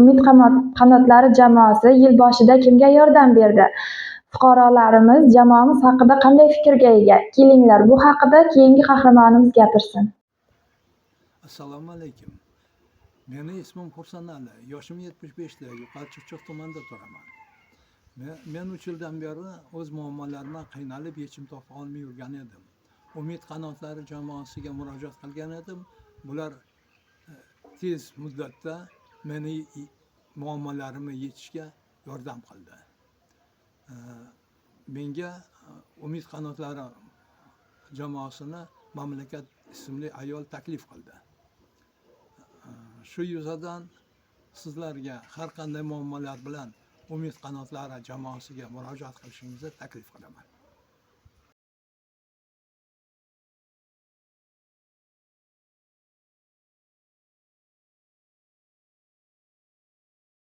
Umid qanotlari jamoasi yil boshida kimga yordam berdi? Fuqarolarimiz jamoamiz haqida qanday fikrga ega? Kelinglar, bu haqida keyingi qahramonimiz gapirsin. Assalomu alaykum. Meni ismim Xursandali, yoshim 75 da, Yuqori Chirchiq tumanida turaman. Men 3 yildan beri o'z muammolarimdan qiynalib, yechim topa olmay yurgan edim. Umid qanotlari jamoasiga murojaat qilgan edim. Bular tez muddatda meni muammolarimni yechishga yordam qildi. Menga Umid qanotlari jamoasini Mamlakat ismli ayol taklif qildi. Shu yuzadan sizlarga har qanday muammolar bilan Umid qanotlari jamoasiga murojaat qilishingizni taklif qilaman.